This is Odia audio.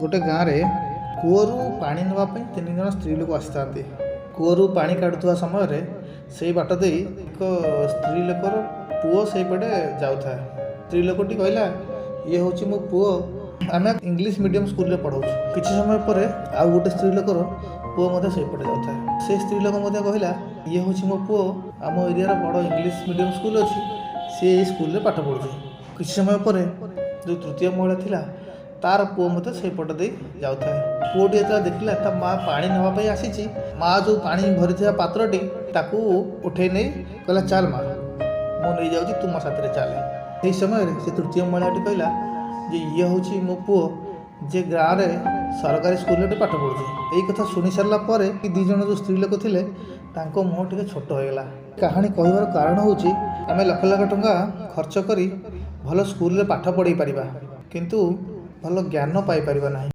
ଗୋଟେ ଗାଁରେ କୂଅରୁ ପାଣି ନେବା ପାଇଁ ତିନି ଜଣ ସ୍ତ୍ରୀ ଲୋକ ଆସିଥାନ୍ତି। କୂଅରୁ ପାଣି କାଢ଼ୁଥିବା ସମୟରେ ସେଇ ବାଟ ଦେଇ ଏକ ସ୍ତ୍ରୀ ଲୋକର ପୁଅ ସେଇପଟେ ଯାଉଥାଏ। ସ୍ତ୍ରୀ ଲୋକଟି କହିଲା, ଇଏ ହେଉଛି ମୋ ପୁଅ, ଆମେ ଇଂଲିଶ ମିଡ଼ିୟମ୍ ସ୍କୁଲରେ ପଢ଼ାଉଛୁ। କିଛି ସମୟ ପରେ ଆଉ ଗୋଟେ ସ୍ତ୍ରୀ ଲୋକର ପୁଅ ମଧ୍ୟ ସେଇପଟେ ଯାଉଥାଏ। ସେ ସ୍ତ୍ରୀ ଲୋକ ମଧ୍ୟ କହିଲା, ଇଏ ହେଉଛି ମୋ ପୁଅ, ଆମ ଏରିଆର ବଡ଼ ଇଂଲିଶ ମିଡ଼ିୟମ୍ ସ୍କୁଲ ଅଛି, ସିଏ ଏଇ ସ୍କୁଲରେ ପାଠ ପଢ଼ୁଛି। କିଛି ସମୟ ପରେ ଯେଉଁ ତୃତୀୟ ମହିଳା ଥିଲା, ତାର ପୁଅ ମଧ୍ୟ ସେଇପଟ ଦେଇ ଯାଉଥାଏ। ପୁଅଟି ଯେତେବେଳେ ଦେଖିଲା ତା ମା ପାଣି ନେବା ପାଇଁ ଆସିଛି, ମା ଯେଉଁ ପାଣି ଭରିଥିବା ପାତ୍ରଟି ତାକୁ ଉଠେଇ ନେଇ କହିଲା, ଚାଲ ମା, ମୁଁ ନେଇଯାଉଛି, ତୁ ମୋ ସାଥିରେ ଚାଲେ। ସେହି ସମୟରେ ସେ ତୃତୀୟ ମହିଳାଟି କହିଲା ଯେ ଇଏ ହେଉଛି ମୋ ପୁଅ, ଯେ ଗାଁରେ ସରକାରୀ ସ୍କୁଲରେ ପାଠ ପଢ଼ୁଛି। ଏଇ କଥା ଶୁଣି ସାରିଲା ପରେ ଦୁଇ ଜଣ ଯେଉଁ ସ୍ତ୍ରୀ ଲୋକ ଥିଲେ, ତାଙ୍କ ମୁହଁ ଟିକେ ଛୋଟ ହୋଇଗଲା। କାହାଣୀ କହିବାର କାରଣ ହେଉଛି, ଆମେ ଲକ୍ଷ ଲକ୍ଷ ଟଙ୍କା ଖର୍ଚ୍ଚ କରି ଭଲ ସ୍କୁଲରେ ପାଠ ପଢ଼େଇ ପାରିବା, କିନ୍ତୁ ଭଲ ଜ୍ଞାନ ପାଇପାରିବା ନାହିଁ।